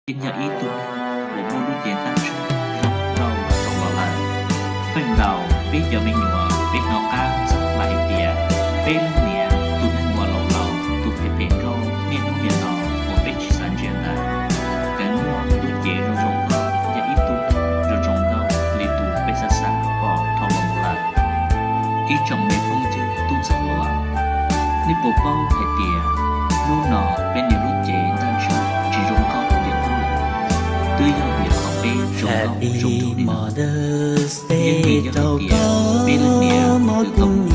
Yeej yog ib tug neeg uas muaj lub cev ntaj ntswg zoo nkauj thaum los lawm. Feem ntau peb cov me nyuam peb hnov qab txog lawm hais tias peb leej niam tus neeg uas laus laus tus phem phem nkauj niaj hnub nim no uas peb tsis xav ntsia ntawd, kheev muaj lub cev zoo zoo nkauj, yog ib tug zoo zoo nkauj li tus peb xav xav pom dhau los lawm. Ib tsoom me phooj ywg tub ntxhais hluas, nej puas paub hais tias hnub no peb niam lub cev ntaj ntswg tsis zoo nkauj tiag tiag lawm? Twb yog vim qhov peb zoo nkauj zoo nraug li no. Yeej vim yog hais tias peb leej niam twb tau muab peb cov nqaij daim tawv coj los mus faib rau peb, peb thiaj li muaj lub ntsej muag,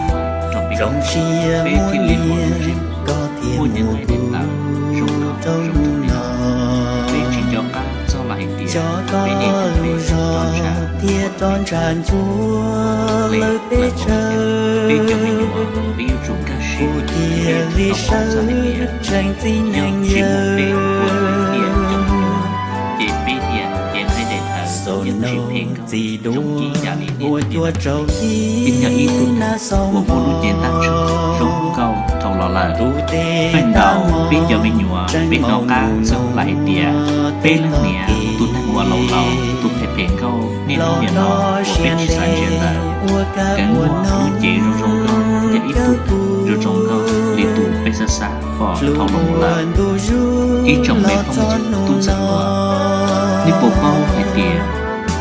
muaj cov nqaij daim tawv zoo nkauj zoo nraug li no. Peb tsis nco qab txog lawm hais tias peb niam yug peb rau ntsha, rau ntsha nchuav lawv paub tias peb cov me nyuam peb yuav tsum nkag siab thiab peb yuav tsum tau paub txog hais tias yog tsis muaj peb ua niam cov me nyuam, ces peb niam cev nqaij daim tawv yeej tsis phem nkauj zoo ib yam li niaj hnub nim no. Peb yog ib tug neeg uas muaj lub cev ntaj ntswg zoo nkauj thaum los lawm. Feem ntau peb cov me nyuam peb hnov qab txog lawm hais tias peb leej niam tus neeg uas laus laus tus phem phem nkauj niaj hnub nim no uas peb tsis xav ntsia ntawd, kheev muaj lub cev zoo zoo nkauj, yog ib tug zoo zoo nkauj li tus peb xav xav pom dhau los lawm. Ib tsoom me phooj ywg tub ntxhais hluas, nej puas paub hais tias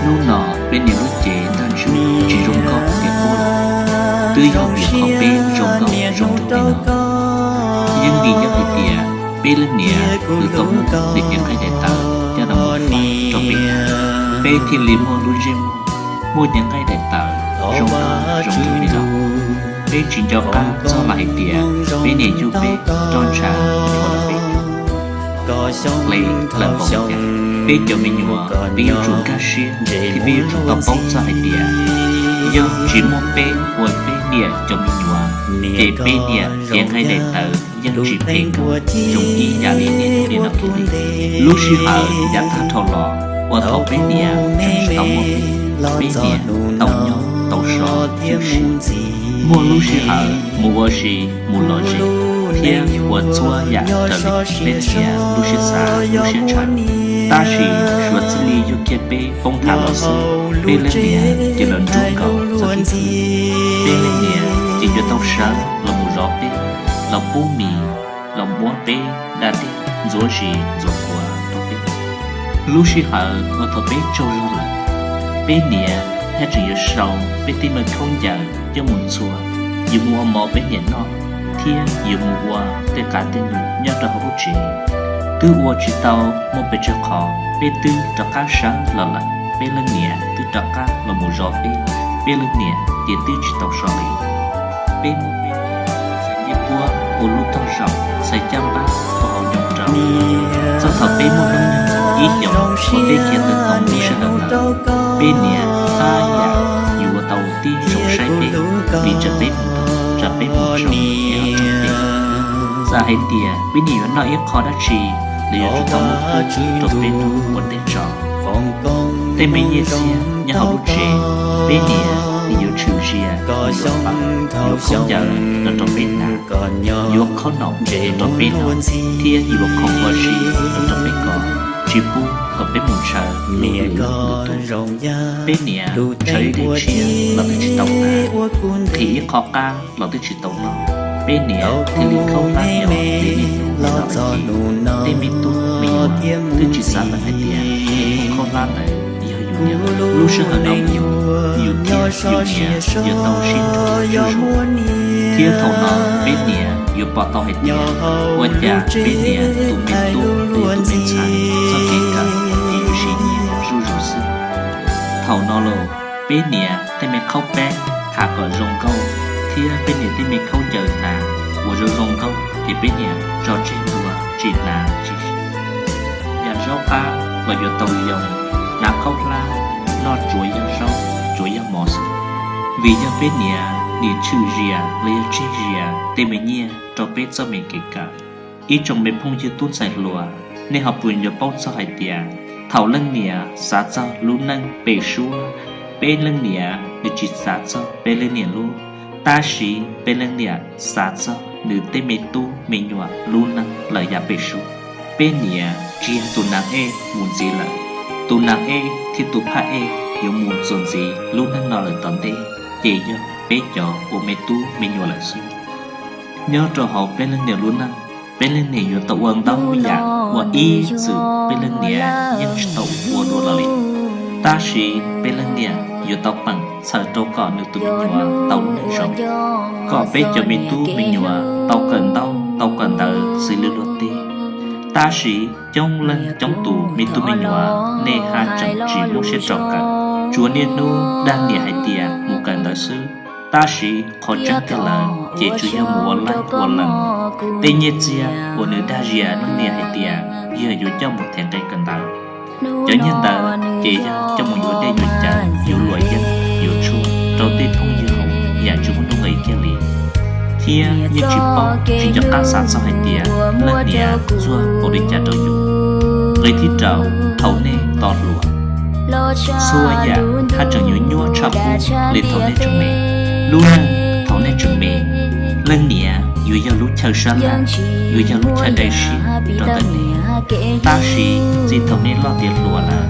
hnub no peb niam lub cev ntaj ntswg tsis zoo nkauj tiag tiag lawm? Twb yog vim qhov peb zoo nkauj zoo nraug li no. Yeej vim yog hais tias peb leej niam twb tau muab peb cov nqaij daim tawv coj los mus faib rau peb, peb thiaj li muaj lub ntsej muag, muaj cov nqaij daim tawv zoo nkauj zoo nraug li no. Peb tsis nco qab txog lawm hais tias peb niam yug peb rau ntsha nchuav lawv paub. Hle lawm npaum cas, peb cov me nyuam peb yuav tsum nkag siab thiab peb yuav tsum tau paub txog hais tias yog tsis muaj peb ua peb niam cov me nyuam, ces peb niam cev nqaij daim tawv yeej tsis phem nkauj zoo ib yam li niaj hnub nim no kiag li. Lub sij hawm yav tag dhau los uas thaum peb niam tseem tsis tau muaj peb, peb niam tau nyob tau so tib si, muaj lub sij hawm mus ua si mus lom zem thiab ua txhua yam raws li peb niam lub siab xav lub siab ntshaw. Tab sis suav txij li yug kiag peb poob tham los xwb, peb leej niam ces los nrug nkaus txog tib si. Peb leej niam ces yuav tau sawv los mus zov peb, los pub mis, los muab peb da dej ntxuav zis ntxuav quav rau peb. Lub sij hawm uas thaum peb tsaug zog lawm, peb niam thiaj tseem yuav sau peb tej me khaub ncaws coj mus ntxhua, yuav mus ua mov peb niam noj, thiab yuav mus ua tej qav tej num nyob rau hauv lub tsev. Twb ua tsis tau muaj pes tsawg qhov peb twb rov qab sawv los lawm, peb leej niam twb rov qab los mus zov peb, peb leej niam ces twb tsis tau so li. Peb muab peb txhais ncej puab ua lub tog zaum, txhais caj npab ua hauv nyoos rau. Txog thaum peb muaj hnub nyoog ib xyoos uas peb khiav tawm hauv lub sij hawm ntawd, peb niam haj yam yuav ua tau tib zoo saib peb, vim tsam peb mus txog, tsam peb mus txog nyob rau peb. Txawm hais tias peb niam yuav noj ib qho dab tsi los yuav tsum tau muab pub rau peb noj ua ntej tso. Tej me nyiaj txiag nyob hauv lub tsev, peb niam nws yuav tshwm sia, nws yuav faws, yuav khaub ncaws los rau peb hnav, yuav khaub noom los rau peb noj, thiab yuav khoom ua si los rau peb kov, tsis pub kom peb mus ntshaw lwm tus. Peb niam ntshaw ib daim tshiab los twb tsis tau hnav, nqhis ib qho qab los twb tsis tau noj, peb niam thiaj li khaub hlab nyo li niaj hnub nim no lawm ces tej me tub me nyuam twb tsis xav lawm hais tias tus khaub hlab ntawd yog yus niam. Lub sij hawm no mus yus thiab yus niam yuav tau sib nrug zuj zus, thiab thaum no peb niam yuav pom tau hais tias ua cas peb niam tus me tub los yog tus me ntxhais txoj kev kawm ces yuav siv nyiaj zuj zus xwb. Thaum no los peb niam tej me khaub peb tham kom zoo nkauj thiab peb niam tej me khaub ncaws hnav uas zoo zoo nkauj ces peb niam tso tseg dua tsis hnav tsis siv. Yam zaub qab los yuav tau yoo, hnav khaub hlab noj tsuav yog zaub tsuav yog mov xwb, vim yog peb niam nim tshwm zias los yog tseg zias tej me nyiaj rau peb txoj me kev kawm. Ib tsoom me phooj ywg tub ntxhais hluas, nej ho puas yuav paub txog hais tias thaum leej niam xav txog lub neej pem suab, peb leej niam nws tsis xav txog peb leej niam lub, tab sis peb leej niam xav txog nws tej me tub me nyuam lub neej lawm yav pem suab. Peb niam tsis yog tus nas ej mus ntxiv lawm, tus nas ej thiab tus phaj ej yuav mus txuas ntxiv lub neej no lawm tom ntej ces yog peb cov ua me tub me nyuam lawm xwb. Nyob rau hauv peb leej niam lub neej, peb leej niam yuav tau ua ntau yam uas ib txwm peb leej niam yeej tsis tau ua dua los li. Tab sis peb leej niam yuav tau peem txhawm rau kom nws tus me nyuam tau lub neej zoo, kom peb cov me tub me nyuam tau kawm ntaub tau kawm ntawv xws li luag tej. Tab sis coob leej coob tus me tub me nyuam nej haj tseem tsis muab siab rau kawm, tsuas niaj hnub dag niam hais tias mus kawm ntawv xwb. Tab sis qhov tseeb tiag lawm ces tsuas yog mus ua laib ua lees. Tej nyiaj txiag uas nws dag zias leej niam hais tias yog yuav coj mus them nqi kawm ntawv, cov nyiaj ntawd ces yog coj mus yuav dej yuav cawv yuav luam yeeb yuav tshuaj rau tej phooj ywg hauv yam tsis muaj nuj nqis kiag li. Thiab yeej tsis paub tsis nco qab xav txog hais tias leej niam txuag npaum li cas rau yus. Nqe thib rau, thaum nej tos hluas, txhua yam haj tseem yuav nyuaj tshaj qub li thaum nej tseem me. Lub neej thaum nej tseem me, leej niam yuav yog lub chaw sab laj, yuav yog lub chaw dai siab rau ntawm nej. Tab sis txij thaum nej loj tiav hluas lawm,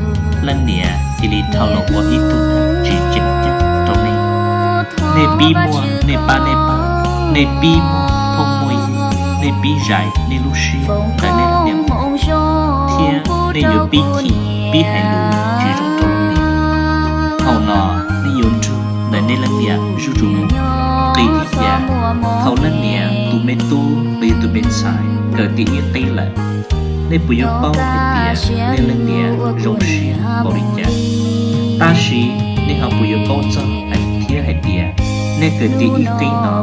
leej niam cia li dhau los ua ib tug neeg tsis tseem ceeb rau nej. Nej pib muaj nej pab nej pawg, nej pib muaj phooj muaj ywg, nej pib zais nej lub siab ntawm nej leej niam, thiab nej yuav pib chim pib hais lus tsis zoo rau leej niam. Thaum no nej yuav nrug ntawm nej leej niam zuj zus mus. Qis ib yam, thaum leej niam tus me tub los yog tus me ntxhais kawm tiav ib qib lawm, nej puas yuav paub hais tias nej leej niam zoo siab npaum li cas? Tab sis nej ho puas yuav paub txog thiab hais tias nej kawm tiav ib qib no,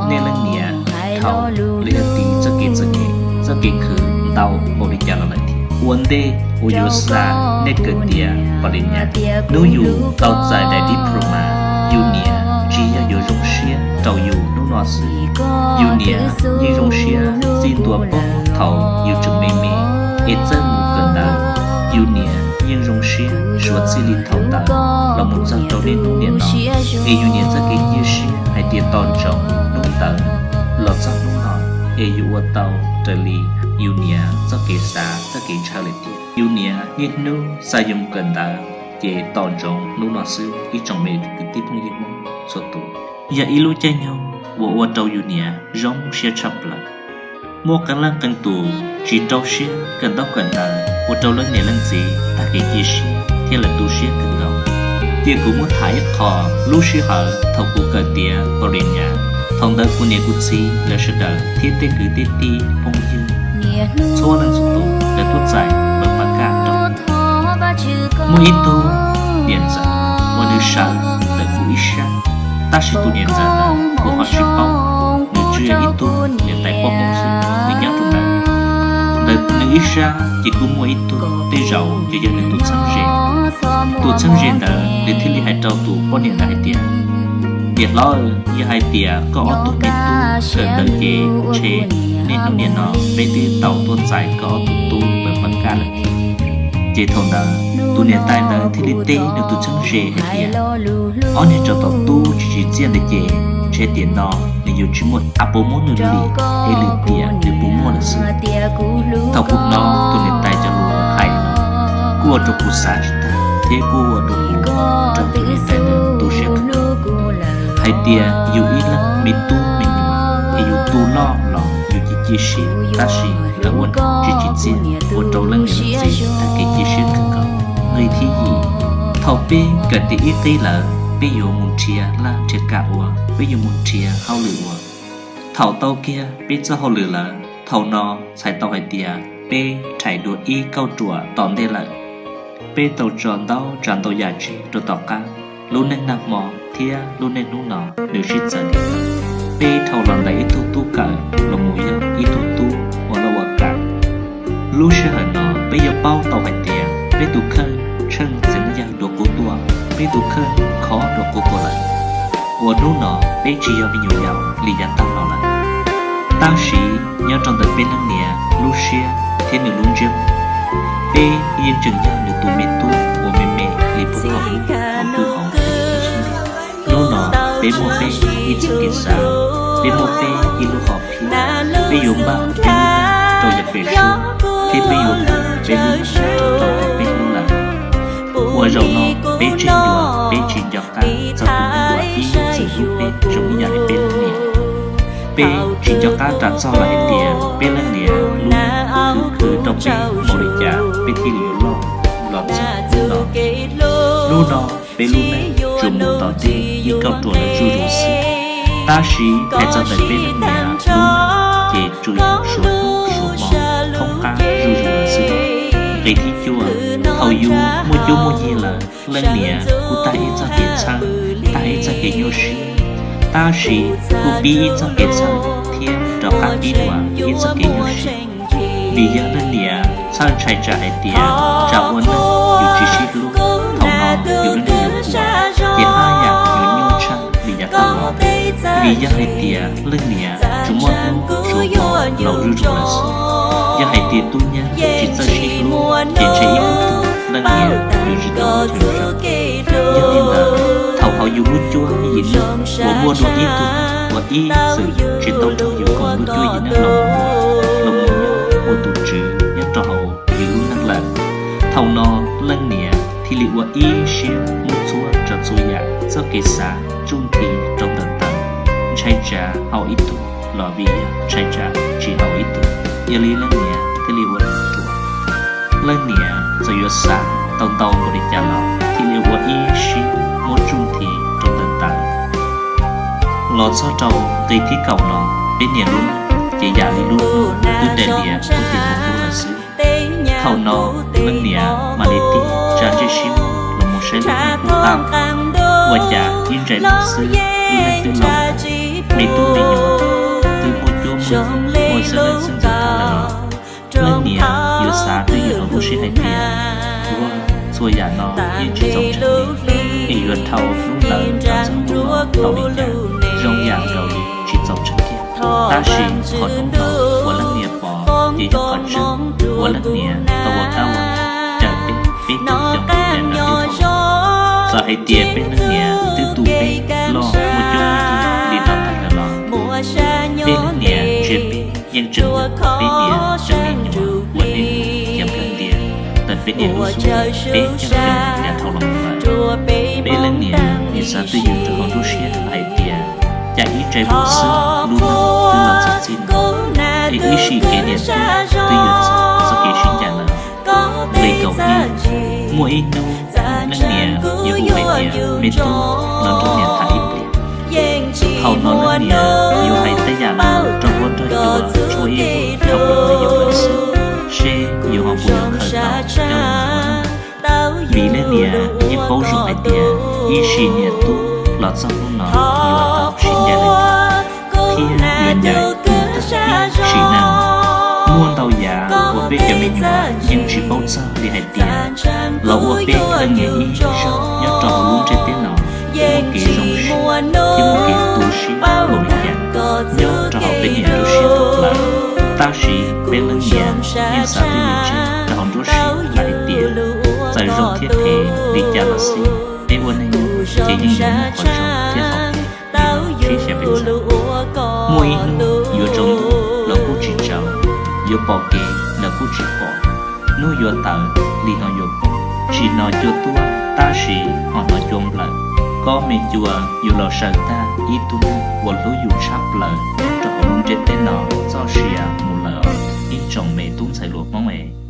nej leej niam dhau los yog tiv txoj kev txom nyem txoj kev khwv ntau npaum li cas los lawm thiab? Ua ntej uas yuav xa nej kawm tiav pos li nyas, hnub yus tau txais daim diploma, yus niam tsis yog yuav zoo siab rau yus hnub no xwb. Yus niam yeej zoo siab txij ntua puag thaum yus tseem me me es txawj mus kawm ntawv. Yus niam yeej zoo siab suav txij li thaum ntawd los mus txog rau niaj hnub niam no, es yus niam txoj kev cia siab hais tias tos ntsoov hnub ntawd los txog hnub no, es yus ua tau raws li yus niam txoj kev xav txoj kev ntshaw lawm thiab. Yus niam niaj hnub xa yus mus kawm ntawv ces tos ntsoov hnub no xwb ib tsoom me kwv tij phooj ywg Hmoob txhua tus. Yog ib lub caij nyoog uas ua rau yus niam zoo siab tshaj plaws. Muaj qee leej qee tus tsis rau siab kawm ntaub kawm ntawv ua rau leej niam leej txiv tag kev cia siab thiab lawv tu siab kawg nkaus. Cia kuv muab tham ib qho lub sij hawm thaum kuv kawm tiav pos li nyas, thaum ntawd kuv niam kuv txiv lawv sawv daws thiab tej kwv tej tij phooj ywg txhua leej txhua tus lawv tuaj txais pawg pab kaj rau. Muaj ib tug niam ntxawm uas nws sawv ntawm kuv ib sab, tab sis tus niam ntxawm ntawd kuv ho tsis paub, nws tsuas yog ib tug niam tais poj hmoob xwb, nws nyob rau ntawd. Ntawm nws ib sab ces kuj muaj ib tug, tej zaum ces yog nws tus txheeb ze. Tus txheeb ze ntawd nws thiaj li hais rau tus poj niam ntawd hais tias, niam hlob, yog hais tias koj ob tug me tub kawm ntawv ces ntshe niaj hnub niam no peb twb tau tuaj txais koj ob tug tub pawg pab kaj lawm thiab. Ces thaum ntawd tus niam tais ntawd thiaj li teb nws tus txheeb ze hais tias, ob niag tsov tom tub tsis tsim txiaj ntawd ces ntshe tiam no nws yuav tsis muaj, puas muab nws lim es lwm tiam nws puas muaj lawm xwb. Thaum kuv hnov tus niam tais cov lus hais no, kuj ua rau kuv xav tsis tag thiab kuj ua rau kuv raug tus niam tais ntawd tu siab kawg nkaus. Hais tias yus ib leeg me tub me nyuam es yus tu loj los yus cia cia siab, tab sis lawv ua tsis tsim txiaj ua rau leej niam leej txiv tag kev cia siab kawg nkaus. Nqe thib yim, thaum peb kawm tiav ib qib lawm peb yuav mus nrhiav laj nrhiav kam ua, peb yuav mus nrhiav hauj lwm ua. Thaum tau kiag peb txoj hauj lwm lawm, thaum no txhais tau hais tias peb rhais dua ib kauj ruam tom ntej lawm. Peb tau tso ntau tsav ntau yam tseg rau tom qab, lub neej nag hmo thiab lub neej hnub no nws sib txawv li. Peb dhau los ntawm ib tug tub kawm los mus yog ib tug tub ua laj ua kam. Lub sij hawm no peb yuav paub tau hais tias peb tus kheej tsheej txiv neej yawg dua qub tuaj, peb tus kheej khov dua qub tuaj lawm. Ua hnub no peb tsis yog me nyuam yaus li yav tag los lawm. Tab sis nyob rau ntawm peb leej niam lub siab thiab nws lub ntsiab, peb yeej tseem yog nws tus me tub uas me me li puag thaum ub uas pw hauv. Hnub no peb muaj peb ib txoj kev xav, peb muaj peb ib lub hom phiaj, peb yuav npaj peb lub neej rau yav pem suab. thiab peb yuav pab peb lub neej rau peb lub lawm. Ua zaum no peb tseem yuav peb tsis nco qab txog tus neeg uas ib txwm hlub peb zoo ib yam li peb leej niam. Peb tsis nco qab rau txog lawm hais tias peb leej niam lub neej khwv khwv rau peb npaum li cas peb thiaj li yuav loj los txog hnub no. Hnub no peb lub neej tsuas mus tom ntej ib kauj ruam lawm zuj zus xwb, tab sis hais txog ntawm peb leej niam lub neej ces tsuas yog suav hnub suav hmo thoob qab zuj zus lawm xwb. Nqe thib cuaj, thaum yus muaj cuab muaj yig lawm, leej niam kuj tag ib txoj kev txhawj, tag ib txoj kev nyuaj siab, tab sis kuj pib ib txoj kev txhawj thiab rov qab pib dua ib txoj kev nyuaj siab. Vim yog leej niam txhawj ntshai tsam hais tias tsam ua neej yus tsis sib hlub, thaum no yus lub neej yuav puas, ces haj yam yuav nyuaj tshaj li yav tag los. Vim yog hais tias leej niam tsuas muaj hnub tsuas hmo laus zuj zus lawm xwb. Yog hais tias tub nyab tsis txawj sib hlub ces ntshe ib hnub twg leej niam yuav tsis tau mus chaw zos. Yog li ntawd, thaum hauv yus lub cuab yim neeg uas muaj dua ib tug uas ib txwm tsis tau nrog yus koom lub cuab yim neeg los mus, los mus nyob ua tus tswv nyob rau hauv yus lub neej lawm, thaum no leej niam thiaj li ua ib siab muab txhua tsav txhua yam txoj kev xav tsuj nthi rau ntawm taws, ntshai tsam haum ib tug los vim yog ntshai tsam tsis haum ib tug, yog li leej niam thiaj li ua neeg ruam. Leej niam txawm yuav xav tau ntau npaum li cas los thiaj li ua ib siab muab tsuj nthi rau ntawm taws. Los txog rau nqe thib kaum no, peb niam lub neej ces yam li lub hnub twb nres lias puag tim npoo dub lawm xwb. Thaum no leej niam mam li tig tsa ntsej sib muag los mus saib lub neej puag ta, ua cas ib ntsais muag xwb lub neej twb laus, me tub me nyuam twb muaj cuab muaj yig, muaj xeeb leej xeeb ntxwv tag lawm los. Leej niam yuav xav twj ywm hauv lub siab hais tias, ua, txhua yam no yeej tsis txaus ntseeg li, es yuav dhau hnub ntawd los txog hnub no tau li cas zoo yam nkaus li tsis txaus ntseeg kiag. Tab sis qhov hnub no uas leej niam pom ces yog qhov tseeb uas leej niam tau ua kab ua nag raws peb peb tug cov nqaij daim no thiab dhau. Txawm hais tias peb leej niam twb tu peb loj muaj cuab muaj yig li no tag lawm los, peb leej niam ntsia peb yeej tseem yog peb niam tseem me nyuam uas niaj hnub khiav nplawg ntias ntawm peb niam lub xub ntiag peb yeej tseem yav dhau los mus lawm. Peb leej niam nim xav twj ywm rau hauv nruab siab hais tias, cas ib ntsais muag xwb lub neej twb los txog txij no, es ib sim kev niam tub twb yuav txog txoj kev sib ncaim lawm. Nqe kaum ib, muaj ib hnub leej niam yuav hu hais tias me tub los nrog niam tham ib pliag. Thaum no leej niam yuav hais tej yam no rau huab rau cua tshuaj ib vuag rau plaws yus lawm xwb, seb yus ho puas yuav khaws tau coj los ua neej. Vim leej niam yeej paub zoo hais tias ib sim niam tub los txog hnub no yuav tau sib ncaim lawm thiab yuav ncaim mus tag ib sim neej. Muaj ntau yam uas peb cov me nyuam yeej tsis paub txog li hais tias los ua peb leej niam ib zaug nyob rau hauv lub ntiaj teb no muaj kev zoo siab thiab muaj kev tu siab npaum li cas nyob rau hauv peb niam lub siab tau plaws. Tab sis peb leej niam yeej xav twj ywm tseg rau hauv nruab siab lawm hais tias, txawm zoo thiab phem li cas los xij, peb ua neej nyob ces yeej yuav muaj qhov zoo thiab qhov phem li no sib xyaw pes tsawg. Muaj ib hnub yuav tsaus ntuj los kuj tsis tsaus, yuav pom kev los kuj tsis pom, hnub yuav tawm li no yuav poob, tsim no cua tuaj tab sis ho hnov cua nplawm. Kob me cua yuav los saws tag ib tug neeg uas hlub yus tshaj plaws nyob rau hauv lub ntiaj teb no txoj sia mus lawm os ib tsoom me tub ntxhais hluas Hmoob es.